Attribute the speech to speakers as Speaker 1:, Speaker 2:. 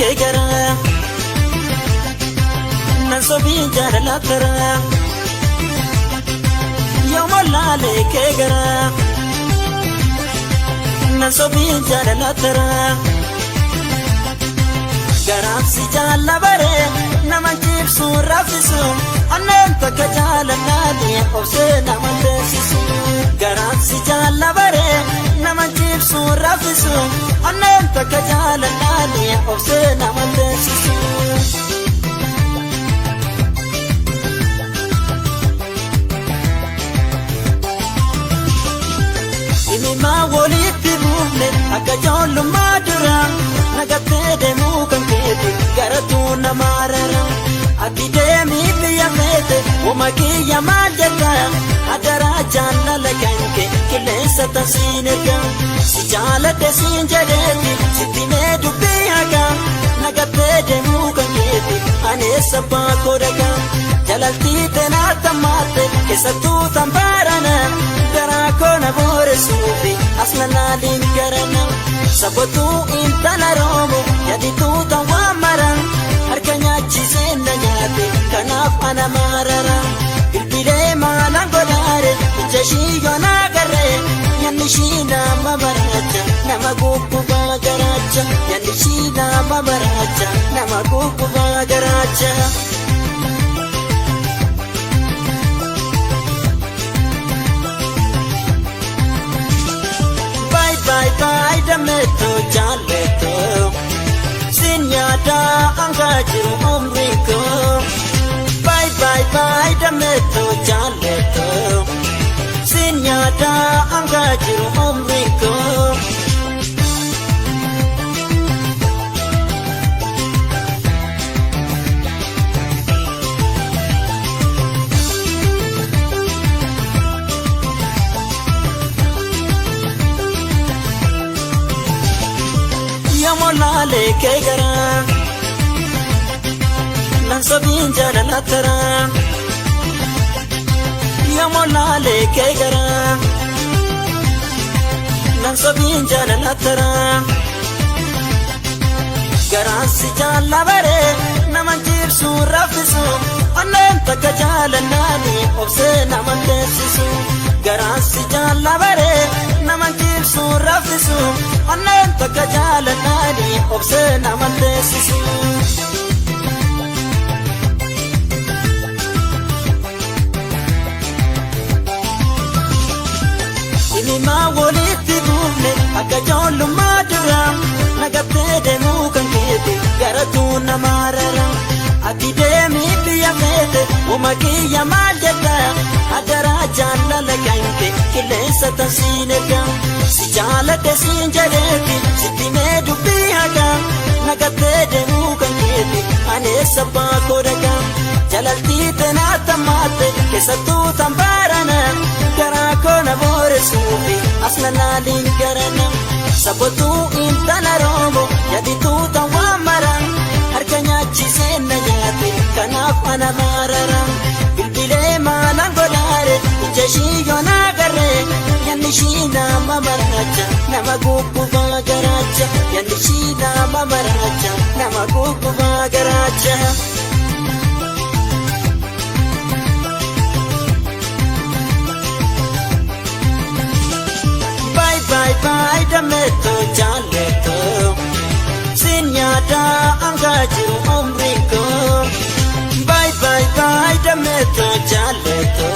Speaker 1: kee gara nan sobiin jaalala tara yooma laalee kee gara nan sobiin jaalala tara garaamsi jaalla baree nama jibsu raffisu anneen takka jaalannaan obsee nama teessisu garaamsi jaalla baree nama jibsu raffisu anneen takka jaalannaan obsee nama teessisu. Imimaa walitti buufne akka ijoollummaa dura nagattee deemuu kan keeti garatuu nama rara. Ati deemii biyya feete wama kiyya maal jetta adaraa jaalala kan kee qilleensa tansiin erga. Si jaaladhe siin jedheeti sitti mee dubbii haga nagattee deemuu kan keeti aneessa baakoo dhagaa. Jalaltii teenaa tammaatte keessattuu tambaarana garaa koona booresuufi as lalaaliin garana. Sabatuu intala roomu yaadituu tan waan maran harka nyaachisee na nyaate kanaaf ana maarara. Bilbilee maalaan godhaare ija ishii yoona agarree nyaanni ishii nama baraacha nama guggubaa garaacha nyaanni ishii nama baraacha nama guggubaa garaacha. Bye bye bye dameeto jaalleeto siin yaada hangaa jiru umrii koo. Bye bye bye dameeto jaalleeto siin yaada hangaa jiru umrii koo. Yooma laalee kee gara nan sobiin jaalala tara. Yooma laalee kee gara nan sobiin jaalala tara. Garaansi jaalla baree nama jibsu raffisu onneen takka jaalannaan obsee nama teessisu. Garaansi jaalla baree nama jibsu raffisu onneen takka jaalannaan obsee nama teessisu. Imimaa walitti buufne akka ijoollummaa dura nagattee deemuu kan keeti garatuu nama rara. Ati deemii biyya feete wama kiyya maal jetta adaraa jaalala kan kee qilleensa tansiin erga. Si jaaladhe siin jedheeti sitti mee dubbii haga nagattee deemuu kan keeti aneessa baakoo dhagaa. Jalaltii teenaa tammaatte keessattuu tambaarana garaa koona booresuufi as lalaaliin garana. Sabatuu intala roomo yaadituu tan waan maran harka nyaachisee na nyaate kanaaf ana maarara. Bilbilee maalaan godhaare ija ishii yoona agarree nyaanni ishii nama maraacha nama guggubaa garaacha nyaanni ishii nama maraacha nama guggubaa garaacha. Bye bye bye dameeto jaalleeto siin yaada hangaa jiru umrii koo. Bye bye bye dameeto jaalleeto